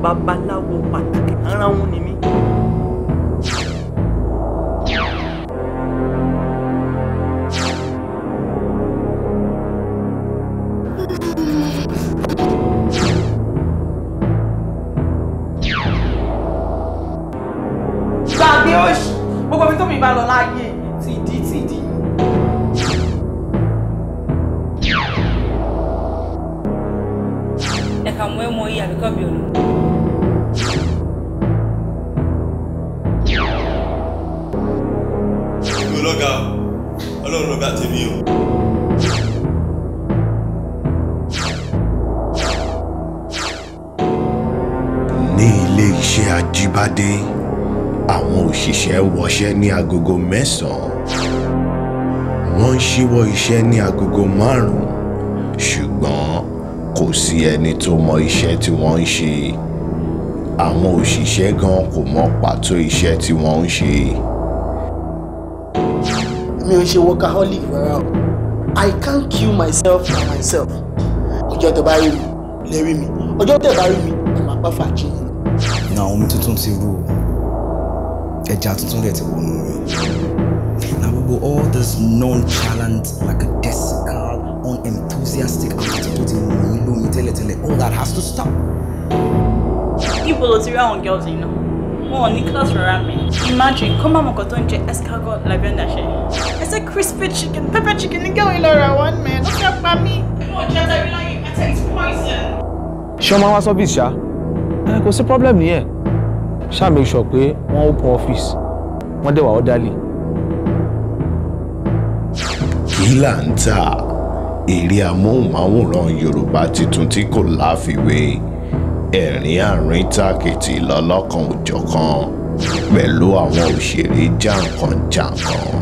Babaláwo pàtàkì aráhùn ni mí. Gbàgbé òṣì gbogbo ibi tó mi bá lọ láàyè tìdí tìdí. Ẹ̀ka mú ẹ mọ iye àbíkọ́ bí olú. Mi ò lọ́gàá Ọlọ́run lọ́gàá tèmi o. Ní ilé iṣẹ́ Ajíbádé, àwọn òṣìṣẹ́ wọṣẹ́ ní agogo 9, wọ́n ń ṣíwọ́ iṣẹ́ ní agogo 5, ṣùgbọ́n kò sí ẹni tó mọ iṣẹ́ tí wọ́n ń ṣe. Àwọn òṣìṣẹ́ gan kò mọ pàtó iṣẹ́ tí wọ́n ń ṣe. Mi ò ṣe workaholic rárá o. I can't kill myself by myself. Ọjọ́ tó bá rí mi lè rí mi, ọjọ́ tẹ̀ bá rí mi ẹ máa bá fàájì yìí. Na omi tuntun ti rú o, ẹja tuntun rẹ̀ ti wọnú rẹ̀. Na gbogbo all this nonchalant, lackadaisical, unenthusiastic attitude tó ti mú yín lómi tẹ́lẹ̀tẹ́lẹ̀, all that has to stop. Ibo ló ti rí àwọn girls yìí náà? Wọn ò ní class rárá mi. Imagine kọ́ máa mọ̀ nǹkan tó ń jẹ escargot lavender ṣe. I said crispy chicken, pepper chicken ní girl yìí lọ ra one man, ó fẹ́ pa mí. Mo jẹ́ tẹ̀rí láyé, I taste poison. Ṣé ọmọ wa sọ́fíìsì ṣá? Ẹ kò sí problem nìyẹn. Ṣá make sure pé wọ́n open office, wọ́n dẹ̀ wà orderly. Kí là ń tà? Eré amóhùnmáwòrán Yorùbá tuntun tí kò láfiwé, ẹ̀rín àrín tàkìtì lọ́lọ́kan òjọ̀kan pẹ̀lú àwọn òṣèré jàǹkànjàǹkàn.